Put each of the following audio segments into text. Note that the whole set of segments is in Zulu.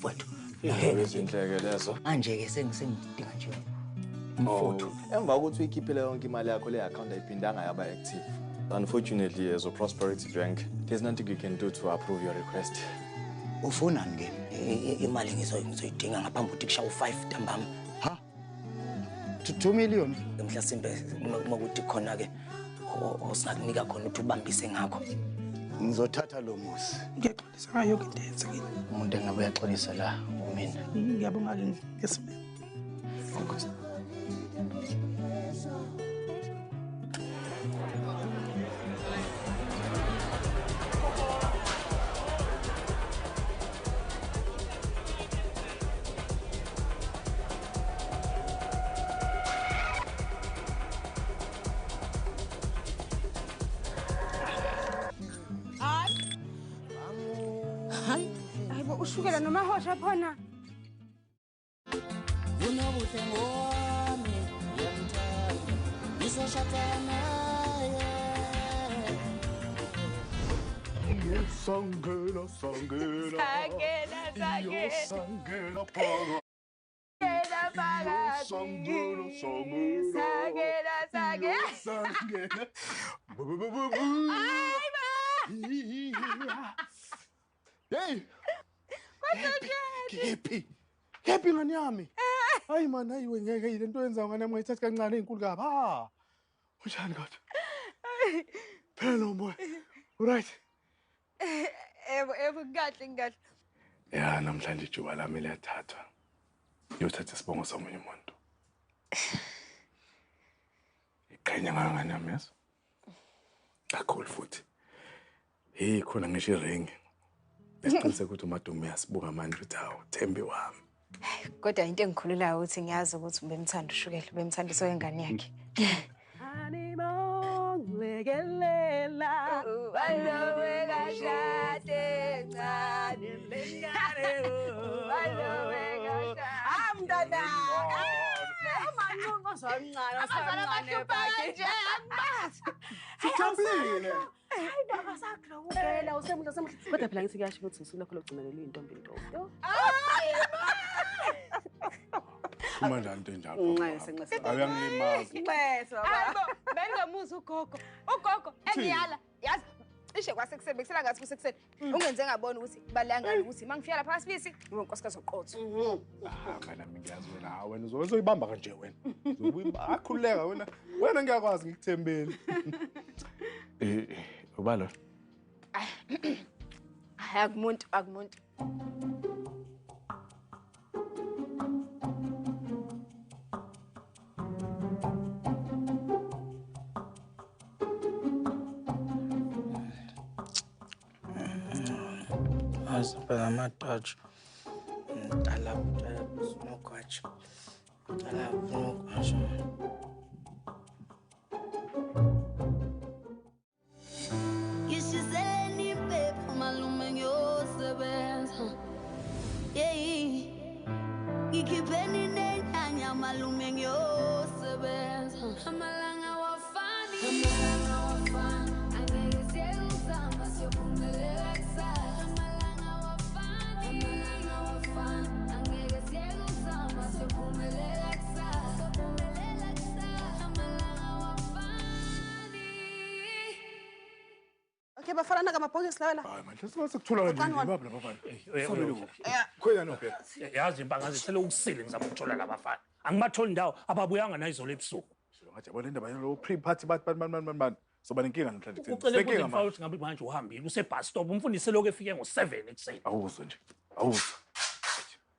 mfowethu. Izinhleke lezo. Manje ke sengidinga nje umfutho. Emva kokuthi uyikhiphele yonke imali yakho le account ayiphindanga yaba active. Unfortunately, as a Prosperity Bank, there's nothing you can do to approve your request. Ufunani ke? Imali ngizoyidinga ngaphambi kokuthi kushaye u5 ntambama. Ha? 2 million. Mhlasimbe uma kuthi khona ke osingakunika khona ukuthi ubambise ngakho. Ngizothatha lo musi. Ngiyaxolisa ngayo yonke into eyenzekile. Umuntu engabe uyaxolisa la umina. Ngiyabonga ke ngesimemo. Ushukela nomahosha phona. Unobuhle ngowami ngiyamthanda ngizoshada naye. Sangela sangela sangela sangela sangela phaka sangela sangela sangela sangela sangela Ay ma. Hey. Happy. Happy ngani yami. Hayi man, hayi ngeke le nto yenza ngani yami ngayithatha kancane ezinkulu kabi. Ha. Unjani kodwa? Phela boy. Right. Ebo ebo kahle kahle. Ya namhlanje ijuba lami liyathathwa. Ngiyothatha isibongo somunye umuntu. Iqhenya ngani yami yazo. Kakhulu futhi. Hey khona ngisho iring. Esiqiniseka ukuthi uMadume uyasibuka manje uthi hawu Thembi wami. Kodwa into engikhululayo ukuthi ngiyazi ukuthi ubemthanda ushukela, ubemthandiswa ingane yakhe. Animonglekelela ubalowe kashade ncane lengane ubalowe kashade. Ah mntana. Amanqonqo somncane osamncane bakhe. Sijabulile. Hayi baba sakulokela usemuhle usemuhle. Kodwa phela ngithi kuyasho ukuthi usuku lakho lokugcina leli intombi ntombi. Hayi. Uma njani into enjalo. Nxese nxese. Awuyangilimaza. Nxese baba. Hayibo bengamuza ugogo. Ugogo engiyala yazi cishe kwasekuseni bekusela ngathi kusekuseni. Ungenze ngabona ukuthi kubaleka ngani ukuthi mangifika lapha kasibisi ngibe unkosikazi oqotho. Ah mina ngiyazi wena ha wena uzoyibamba kanje wena. Uzobuyibamba akhululeka wena. Wena ngiyakwazi ngikuthembele. Ubalo. Hayi akumuntu akumuntu. Azibheka amatatshi. Talaphu talaphu sinogwaja. Talaphu nogwaja. Ngishiseleni impepho malume ngiyosebenza. Hey. Ngikhipheni nenyanya malume ngiyosebenza. Amalanga wafani. Amalanga wafani. Angeke siyuzama siyophumelela kusasa. Amalanga wafani. Amalanga wafani. Angeke siyuzama siyophumelela kusasa. Siyophumelela kusasa. Amalanga wafani. Okay bafana naka amabhokisi lawa la. Hayi manje sikuthola kanje baba labafana. Khwela no phela. Yazi impangazi sele ukusile ngizama ukuthola labafana. Angibatholi indawo ababuyanga nayizolo ebusuku. Ngathi yabona indaba yalo pre party bathi ban ban. Soba nenkinga namhlanje kuseni. Ucele ukuthi ngabe manje uhambile use bus stop umfundisi lokho efike ngo7 ekuseni. Awuzwe nje. Awuzwe.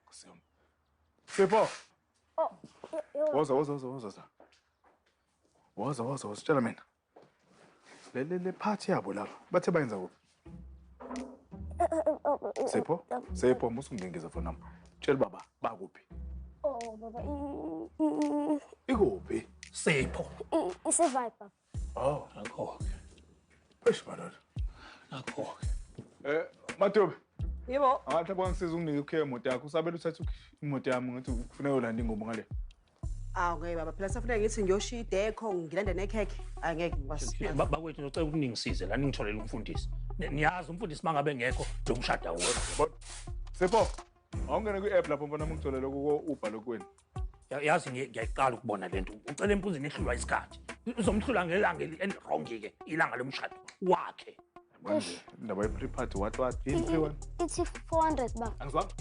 Kusiyami. Sipho. Oh. Woza woza woza woza. Woza woza woza tshela mina. Le party yabo lapha bathe bayenza kuphi? Sipho, Sipho musungengeza phone number. Tshela baba bakuphi? Oh baba ikuphi? Sipho. Ise-vibe baba. Oh, nakho-ke. Eish madoda. Nakho-ke. Madobe. Yebo. Angathi abangisiza unginike ukhiye imoto yakho. Usabela uthatha imoto yami ngathi kufuneka ulanda ingubo ngale. Awu ngeke baba phela safuneka ngithi ngiyoshiya idekho ngilande nekhekhe. Angeke ngikwazi. Bakwethu ngicela ukuthi ningisize la ningitholele umfundisi. Niyazi umfundisi mangabe engekho lo mshada wona. Sipho. Awungene kwi-app lapho mfana ngithole lokho ko-Uber lokwenu. Yazi ngiyayiqala ukubona lento. Ucela empunzini ehlulwa isikhathi. Uzomhlula ngelanga eli-wrong-ke, ilanga lomshado wakhe. Manje indaba ye-pre-party what yini pre-one? Ithi 400 baba. Angizwanga?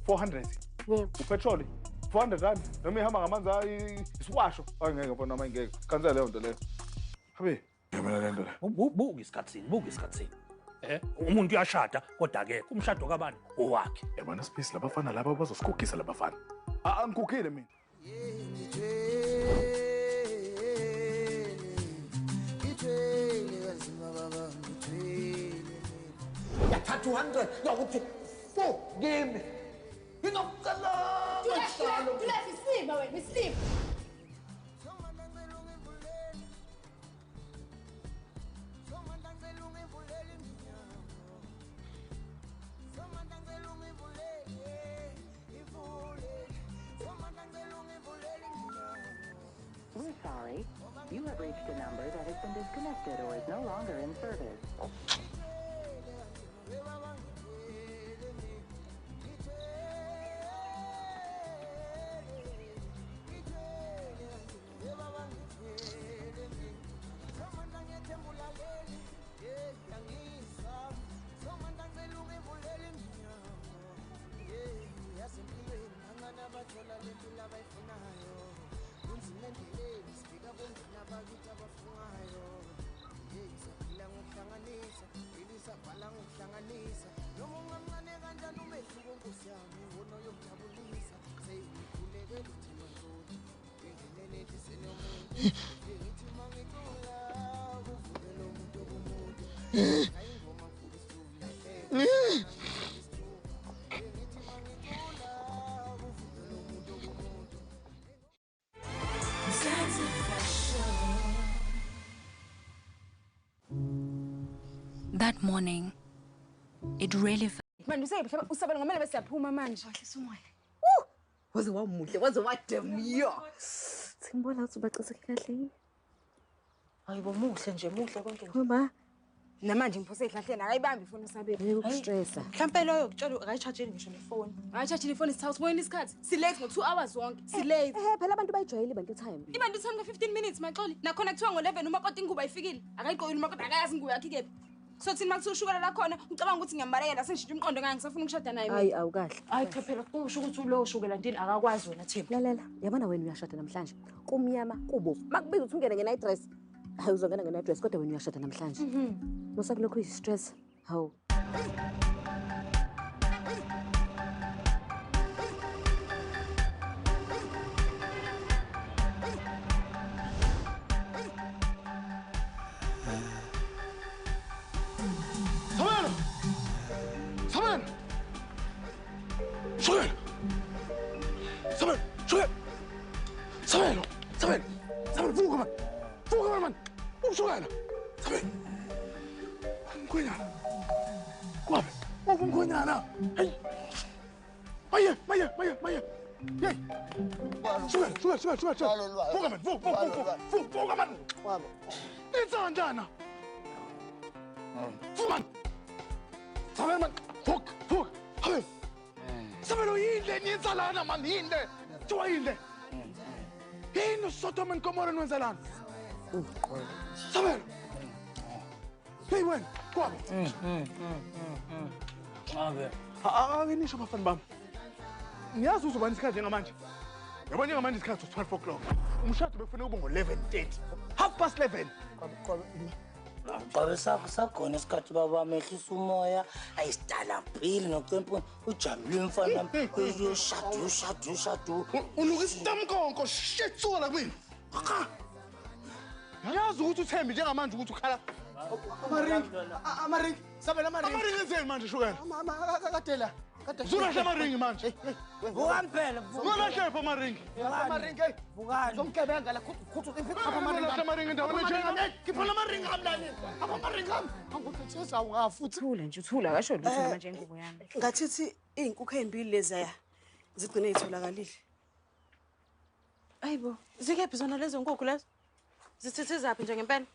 400. Yebo. Upetroli 400 rand noma ihamba ngamanzi isiwasho. Angeke mfana noma ingeke. Cancel leyo nto leyo. Habe, ngiyabona le nto le. Buka isikhathi, buka isikhathi. Umuntu uyashada kodwa ke umshado kabani owakhe. Yabona Space labafana laba bazosigugisa labafana. Angigugile mina. Yathatha 200 yakuthi 4 kimi. Nginokucela. Tulefi isilima wena isilima. We're sorry. You have reached a number that has been disconnected or is no longer in service. That morning, it really Manje usabela ngomele bese siyaphuma manje. Wahlisa umoya. Waze wamuhle, waze wademiyo. Singibona ukuthi ubaciseke kahle yini? Hayibo muhle nje, muhle konke. Ngoba namanje ngiphose ehlahleni akayibambi ifoni usabela. Ukustressa. Mhlampe loyo kutshela akayicharge ngisho nefoni. Akayicharge ifoni sithatha ubona isikhathi. Si late ngo 2 hours wonke. Si late. Phela abantu bayijwayele bantu time. Ibantu time ka 15 minutes maxoli. Nakhona kuthiwa ngo11 umakoti ingubo ayifikile. Akayiqokile umakoti akayazi ingubo yakhe ikephi. So thina makuthiwa ushukela la khona ucabanga ukuthi ngiyambalekela sengishintsha umqondo ngeke ngisafuna ukushada naye. Hayi awukahle. Hayi cha phela kusho ukuthi ulowo shukela ndini akakwazi wena Thembi. Lalela, yabona wena uyashada namhlanje. Kumnyama kubovu. Makubiza ukuthi ungene nge-night dress. Hayi uzongena nge-night dress kodwa wena uyashada namhlanje. Musakulokhu uyi-stress. Hawu. Vuka man. Nenzanjana? Vuka man. Sabela man. Vuka. Habe. Sabela yini le niyenza lana man yini le? Kuthiwa yini le? Yini uSodoma and Gomora niwenza lana? Sabela. Hey wena, kwabe. Ave. Ake nisho bafana bami. Ngiyazi uzobani isikhathi njengamanje. Yabona njengamanje isikhathi 12 o'clock. Umshado bekufanele ube ngo-11:30. 11:30. Qobe sakho sakhona isikhathi baba mehlisa umoya ayisidalaphile nocempuni ujabule umfana uyoshada ushada ushada. Unuka isitamkonko shit suka la kumina. Ngiyazi ukuthi uThembi njengamanje ukuthi ukhala amaringi amaringi sabela amaringi amaringi enzeni manje shukela kadela Zulahle amaringi manje. Vukani phela. Zulahle pha amaringi. Amaringi hey. Vukani. Zomgebenga la khuthu apha amaringi. Zulahle amaringi endaweni enjena. Khipha amaringi ami lani. Apha amaringi ami. Angikuthethisa ungafuthi. Thula nje uthula akasho lutho manje ingubo yami. Ngathithi izinkukhu ezimbili lezaya zigcine zitholakalile. Ayibo, zikephi zona lezo nkukhu lezo? Zithithizaphi nje ngempela?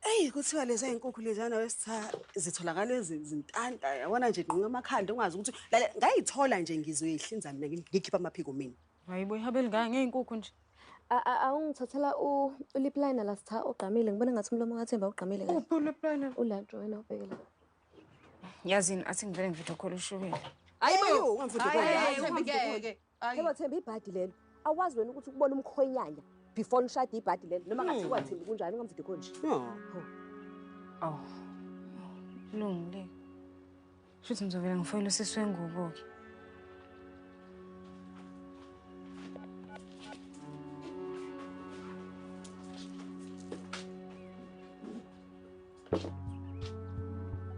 Eyi kuthiwa lezi ey'nkukhu lezana wesitha zitholakala ezintanta yabona nje nqinqa amakhanda ungazi ukuthi ngayithola nje ngizoyihlinza mina ngikhipha amaphiko mina. Hayibo ihabeli ngaya ngey'nkukhu nje. Awungithathela ulip liner la sitha ogqamile ngibona ngathi umlomo kaThemba ugqamile kahle. Uphi ulip liner? Ulanto wena ubheke la. Yazini athi ngivele ngivideo call ushukela. Hayibo ungamvideo call. Hayi ngeke. Yebo Themba ibhadi lelo. Awazi wena ukuthi ukubona umkhwenyanya before nishade ibhadi lelo noma ngathi kwathemba kunjani ungamvideo call nje. Oh. Kulungile. Shuthi ngizovela ngifoyele usisi wengubo ke.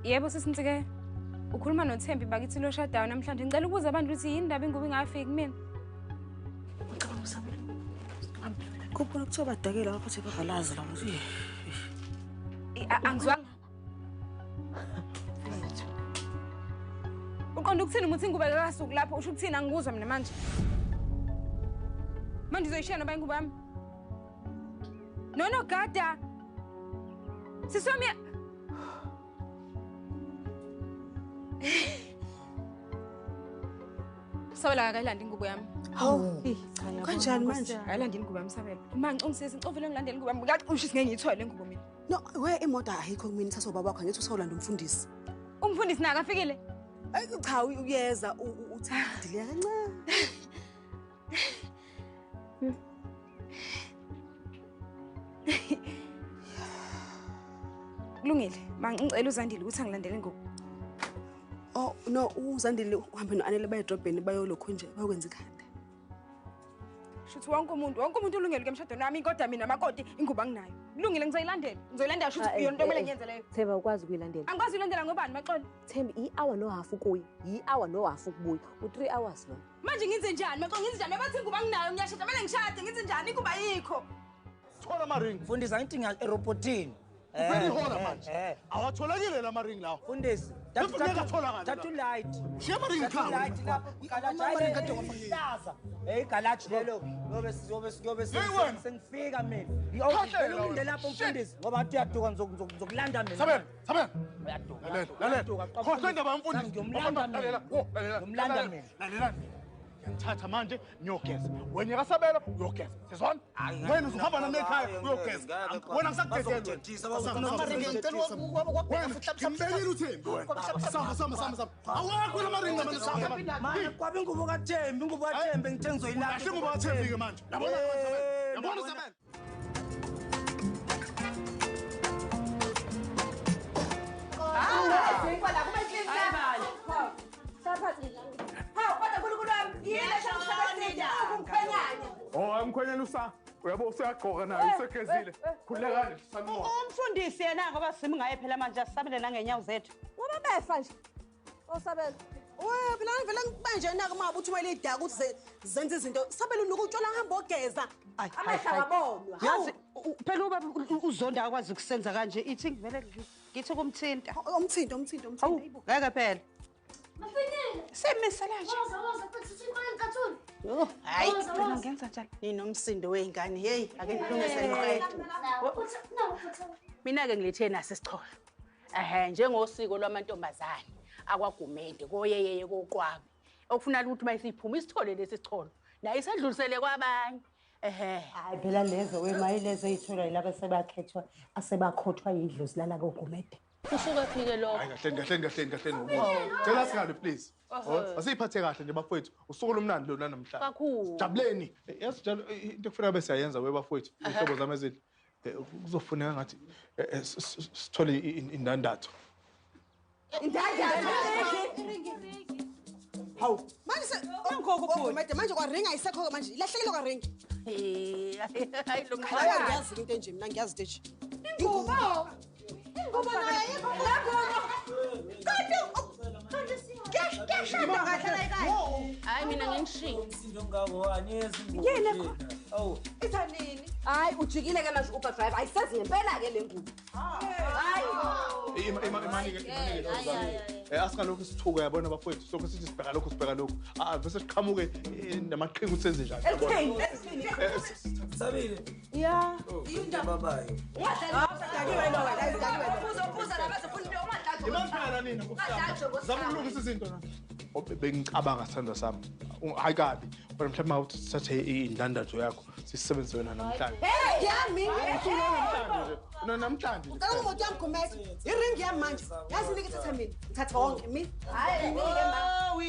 Yebo sisinsike ukhuluma noThembi bakithi lo shutdown namhlanje ngicela ukubuza abantu ukuthi yini indaba ingubo ingafiki kumina. Ngicabanga usabela. Khuphula kuthiwa badakela baphathe babalazi la ukuthi. Angizwanga. Uqonda ukuthini ukuthi ingubo akasuki lapho usho ukuthini angikuzwa mina manje. Manje uzoyishiya noba ingubo yami? Nonogada. Sisi wami Sabela akayilandi ingubo yami. Hawu. Kanjani manje? Akayilandi ingubo yami Sabela. Manje ungisisi ngicovele ngilandele ingubo yami. Ngathi usho ngeke ngiyithole ingubo mina. No, we imoto ayikho kumina ithathwa ubaba wakho ngithi usawulanda umfundisi. Umfundisi naka afikile? Cha uyeza uthandile kancane. Kulungile. Mangicela uZandile ukuthi angilandele ingubo. Oh no, uZandile uhambe noAnele baye edrobheni bayolokhu nje bayokwenza ikhanda. Shuthi wonke umuntu ulungele ke emshadweni wami kodwa mina makoti ingubo anginayo. Kulungile ngizoyilandela. Ngizoyilandela shuthi yona into okumele ngiyenze leyo. Themba ukwazi ukuyilandela. Angikwazi ukuyilandela ngobani Maxolo? Themba i-hour no half ukuya, i-hour no half ukubuya. U3 hours lo. Manje ngenze njani Maxolo ngenze njani? Bathi ingubo anginayo ngiyashada kumele ngishade ngenze njani ingubo ayikho. Thola ama-ring. Mfundisi angithi ngiya erobotini. Ufela ihora manje. Awatholakile la ma-ring lawo. Mfundisi, thathu light. Shiya ama-ring ekhaya. Light lapho igalaji. Igalaji lelo yobe sengifika mina. Ngilinde lapho mfundisi ngoba athi uyaduka ngizokulanda mina. Sabela, Sabela. Uyaduka. Lalela, lalela. Khohlwa indaba yomfundisi. Ngiyomlanda mina. Ngiyomlanda mina. Lalela. Ngiyathatha manje ngiyogeza. Wena kaSabelo uyogeza. Sizwana? Wena uzohamba nami ekhaya uyogeza. Wena ngisakugezela. Ngimbekile uThembi wena. Samba samba samba samba. Awakho la maringi manje samba. Manje kwabe ingubo kaThembi, ingubo kaThembi ngithe ngizoyilahla. Kahle ingubo kaThembi ke manje. Yabona Sabelo. Yabona Sabelo. Oh, umkhwenyana usa uyabo useyagqoka naye usegezile. Khululekani sanibona. Umfundisi yena ngoba simi ngaye phela manje asisabele nangenyawo zethu. Ngoba befa nje. Osabela. We phela ngivele ngibanje naka uma uthumela idaka ukuthi zenze izinto. Sabela unuka utshwala hamba ogeza. Amehla akabonwa. Yazi phela ubaba uzonda akwazi ukusenza kanje ithi ngivele ngithi kumthinta. Umthinta umthinta umthinta. Ngeke phela. Mafinile. Semisela nje. Woza woza futhi siqale inkathulu. Oh, hayi phela ngenza njalo. Ninomsindo weingane. Hey, ake ngilungise ngiqede. Mina ke ngilethe nasi isicholo. Ehhe, njengosiko lwamantombazane akwaGumede koyeyeye koqwabe. Okufuneka ukuthi mayisiphuma isithole lesi sicholo. Naye isedlulisele kwabanye. Ehhe. Hayi phela lezo wemayi lezo eyitholwa yilabo sebakhethwa asebakhothwa yidlozi lala koGumede. Kusuka fike lokho. Hayi kahle kahle kahle kahle ngobuzo. Cela singabe please. Asiyiphathe kahle nje bafowethu. Usuku lomnandi lona namhlanje. Kakhulu. Jabuleni. Yazi njalo into ekufanele bese siyayenza we bafowethu. Ihlobo zami ezinhle. Kuzofuneka ngathi sithole indandatho. Indandatho. Hawu. Manje ongikho manje kwa ring ayisekho manje. Ilahlekile kwa ring. Hayi lo mkhaya. Ngiyazi into enje mina ngiyazi into enje. Ingubo. Ingubo nayo ayikho lapho. Kanti kuyashada kahle la ekhaya. Hayi mina nginishiye. Umsindo ongako aniyezi ingubo. Yini ekho? Awu. Itha nini? Hayi ujikile ke manje Uber driver ayisazi ngempela ke le ngubo. Hayi. Imanike imanike. Asingalokhu sithuka yabona bafowethu sokho sithi sibheka lokhu sibheka lokhu. Ah bese siqhamuke namaqhinga ukuthi senze njani. Elithini? Sabile. Yeah. Indaba bayo. Ungadlali. Udakiwe lo wena, udakiwe lo. Uzophuza la bese ufuna into ungadlajo. Imani nina zama ukulungisa izinto la. Bengicabanga sithandwa sami. Hayi kabi. Kodwa mhlawumbe mawuthi sithathe indandatho yakho sisebenzise wena namhlanje. Hey, yami. Namhlanje. No namhlanje. Ucela imoto yami Gumede. Iringi yami manje. Yazi nike thatha mina. Ngithatha wonke mina. Hayi, nike ma. Hawu.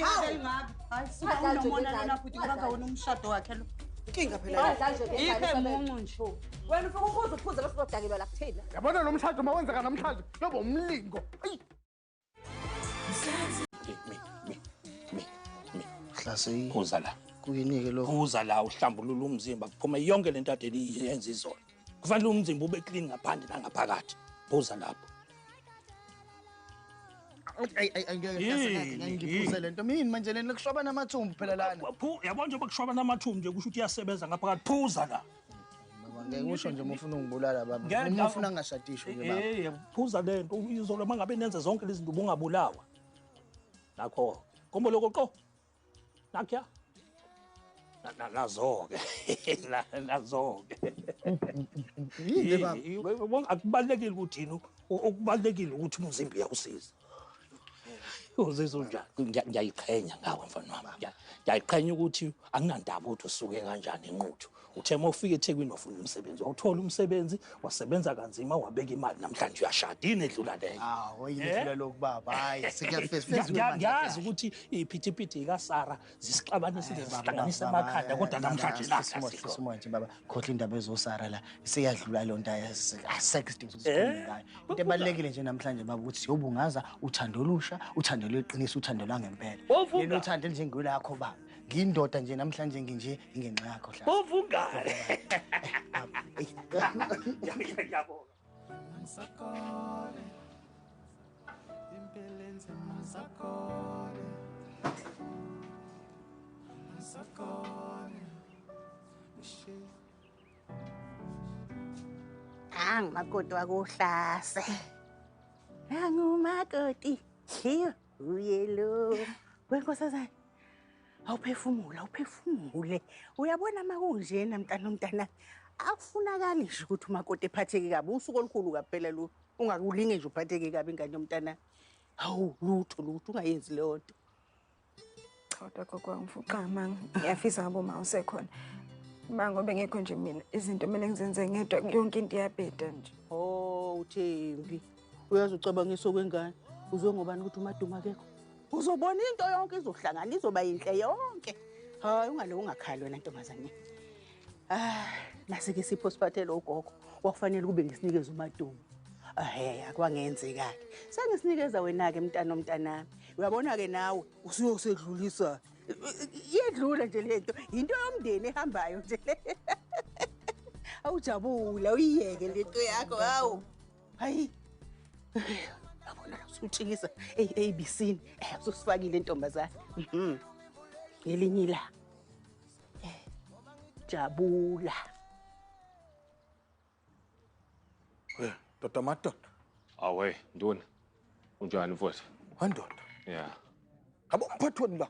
Hayi, suka unomona lona futhi kubanga wona umshado wakhe lo. Inkinga phela. Yikho emuncu nje. Wena ufika uphuza uphuza bese uzodakelwa la kuthina. Yabona lo mshado mawenzeka namhlanje lobo umlingo. Ayi. Mi. Phuza la. Kuyinike lokho. Phuza la uhlambulula umzimba kuphume yonke lento ade yenza izolo. Kufanele umzimba ube clean ngaphandle nangaphakathi. Phuza lapho. Ayi ngeke ngiphuze lento. Mina manje lento kushwabana amathumbu phela lana. Yabona njengoba kushwabana amathumbu nje kusho ukuthi iyasebenza ngaphakathi. Phuza la. Baba ngeke usho nje uma ufuna ungibulala baba. Uma ufuna ngashadishwe nje baba. Eh, phuza lento izolo mangabe nenze zonke lezi zinto ubungabulawa. Nakho. Kombo lokho qo. Nakya. Nazo-ke. Nazo-ke. Yini baba? Akubalulekile ukuthi yini, okubalulekile ukuthi umzimba uyawusiza. Uzizwa unjani? Ngiyayiqhenya ngawe mfana wami. Ngiyayiqhenya ukuthi anginandaba ukuthi usuke kanjani eNquthu. Uthe uma ufika eThekwini wafuna umsebenzi, wawuthola umsebenzi, wasebenza kanzima, wabeka imali, namhlanje uyashada. Yini edlula leyo? Hawu, yini edlula lokhu baba? Hayi, sekuyafeza. Ngiyazi ukuthi iphithiphithi kaSara zisixabanisile, zihlanganise emakhanda, kodwa namhlanje la simo nje baba, khohlwa indaba ezoSara la, seyadlula leyo nto, asekho isidingo sokusikhuluma ngayo. Into ebalulekile nje namhlanje baba ukuthi siyobungaza uthando olusha, uthando lweqiniso, uthando lwangempela. Lelo uthando elinjengolakho baba. Ngiyindoda nje namhlanje nginje ingenxa yakho hlala. Uvungale. Ngiyabonga. Angimakoti wakohlase. Angumakoti. Hiyo uye lo. Wenkosazana. Awuphefumula, awuphefumule. Uyabona makunjena mntana mntana. Akufunakali nje ukuthi umakoti ephatheke kabi. Usuku olukhulu kaphela lo. Ungakulinge nje uphatheke kabi ingane yomntana. Hawu, lutho lutho ungayenzi leyo nto. Cha kodwa gogo angifuqa manga. Ngiyafisa ngabe uma usekhona. Ma ngoba ngekho nje mina izinto kumele ngizenze ngedwa yonke into iyabheda nje. Oh, uThembi. Uyazi ucabangisa okwengane. Uzwe ngobani ukuthi uMaduma akekho? Uzobona into yonke izohlangana izoba yinhle yonke. Hayi ungalo ungakhali wena ntombazane. Ah, nasike sipho siphathele ugogo. Wakufanele kube ngisinikeze uMaduma. Ahe, akwangenzeka ke. Sengisinikeza wena ke mntana omntanami. Uyabona ke nawe usuyosedlulisa. Iyedlula nje lento. Into yomndeni ehambayo nje le. Awujabula uyiyeke lento yakho hawu. Hayi. Yabona usutshikisa ABC-ni. Ususifakile intombazane. Ngelinye ilanga. Jabula. We, ndoda madoda. Awe, nduna. Unjani mfowethu? Wendoda. Yeah. Yabo umphathweni la.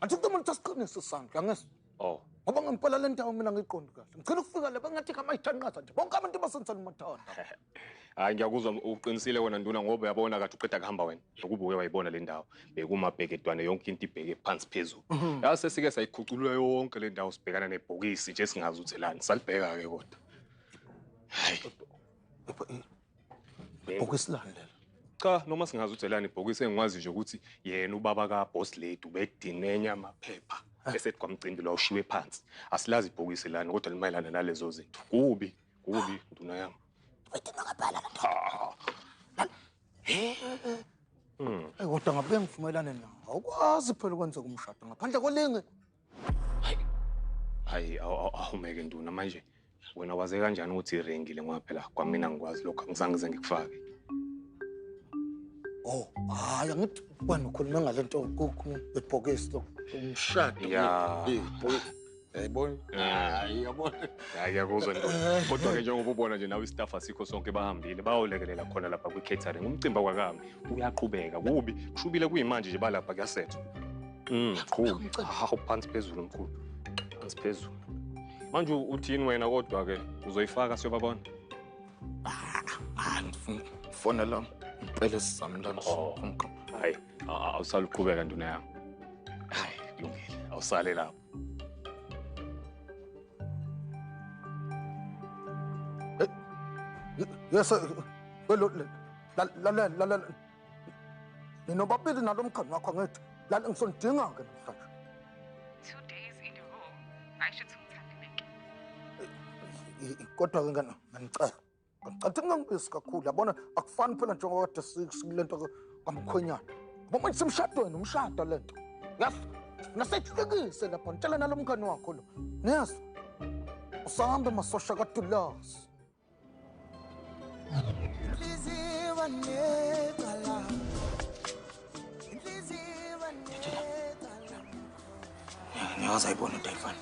Athi kumele siqinise isandla ngesi. Oh. Ngoba ngempela le ndawo mina ngiyiqondi kahle. Ngicela ukufika la bangathi kamayithanqaza nje. Bonke abantu basenzela umathanda. Hayi ngiyakuzwa uqinisile wena nduna ngoba uyabona kathi uqeda kuhamba wena. Ukuba uye wayibona le ndawo. Bekumabhekedwane yonke into ibheke phansi phezulu. Yazi sesike sayikhuculula yonke le ndawo sibhekana nebhokisi nje singazi ukuthi lani. Salibheka ke kodwa. Hayi. Ibhokisi lani lelo? Cha noma singazi ukuthi lani ibhokisi engikwazi nje ukuthi yena ubaba ka boss lady ubedinenya amaphepha. Esethi kwamcimbi lo ushiwe phansi. Asilazi ibhokisi lani kodwa limayelana nalezo zinto. Kubi, kubi nduna yami. Wethu ngabhala la. Hey. Hey kodwa ngabe ngivumelane nawe. Awukwazi phela ukwenza umshado ngaphandle kolinge. Hayi. Hayi awumeke nduna manje. Wena waze kanjani ukuthi iringile ngoba phela kwamina ngikwazi lokho angizange ngize ngikufake. Oh, hayi angithi wena ukhuluma ngalento ibhokisi umshado. Yeah. Yayibona? Hayi yabona. Hayi ngiyakuzwa ndoda. Kodwa ke njengoba ubona nje nawe istaff asikho sonke bahambile bayolekelela khona lapha kwi-catering. Umcimbi awukakami uyaqhubeka kubi. Kushubile kuyimanje nje balapha kuyasethwa. Qhubi. Hawu phansi phezulu mkhulu. Phansi phezulu. Manje uthini wena kodwa ke uzoyifaka siyobabona? Ngifonela impela sizami lana. Hayi, awusale uqhubeka nduna yami. Hayi, kulungile. Awusale lapho. Yes, well, la la la la. Ninobabili nalomkhani wakho ngithi la ngisonidinga ke namhlanje. 2 days in a row. I should ngithandeke. Kodwa ke ngana ngicela. Ngicela ngingibisi kakhulu yabona akufani phela njengoba kade sikulento kamkhwenyana. Ngoba manje simshadweni umshado lento. Yes. Nasehlekise lapha ngitshela nalomkhani wakho lo. Yes. Usahambe masosha kaDulas. Ngiyazayibona uDayifana.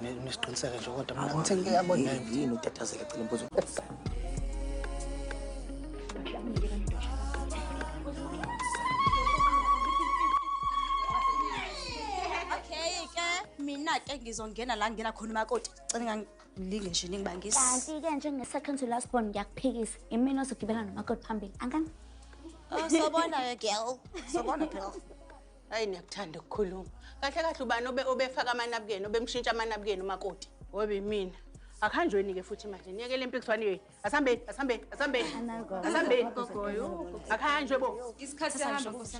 Nesiqiniseko nje kodwa mina ngithe ngiyabona yini utatazela cela imbuzo. Okay ke mina ke ngizongena la ngena khona umakoti. Cela ngingalinge nje ningibangisi. Kanti ke njenge second to last born ngiyakuphikisa. Imina ozogibela nomakoti phambili. Angani? Oh sobona ke girl. Sobona girl. Hayi niyakuthanda ukukhuluma. Kahle kahle ubani obefaka amanabukeni, obemshintsha amanabukeni umakoti. Ngoba mina akuhanjweni ke futhi manje niyekele impikiswano yenu. Asihambeni, asihambeni, asihambeni. Asihambeni. Akuhanjwe bo. Isikhathi sihamba nkosi.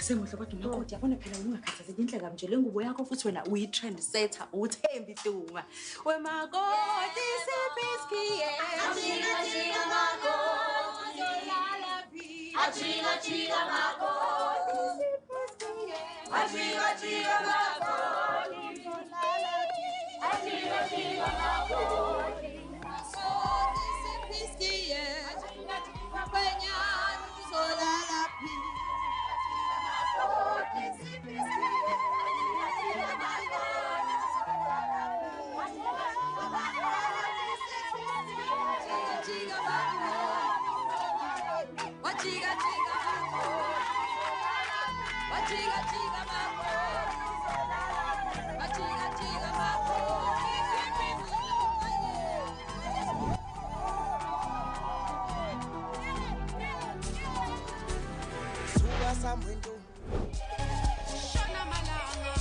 Semuhle kodwa umakoti yabona phela ungakhathazeki inhle kabi nje le ngubo yakho futhi wena uyi-trend setter uThembi Duma. Wemakoti sipiskiye. Ajika jika makoti. Ajika jika makoti. Ajika jika makoti. Ajika jika makoti. Makoti sipiskiye. Mkhwenyana uzolala phi? Makoti sipiskiye. Jika jika makoti. Jika jika makoti. Jika jika makoti. Suka samwendo. Shona malanga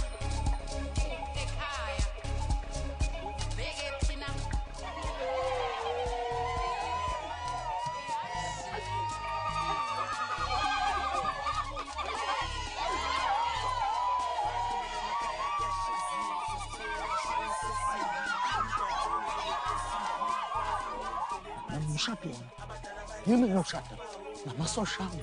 ekhaya. Beke thina. Umshado yimi ngiyoshada namasosha ami.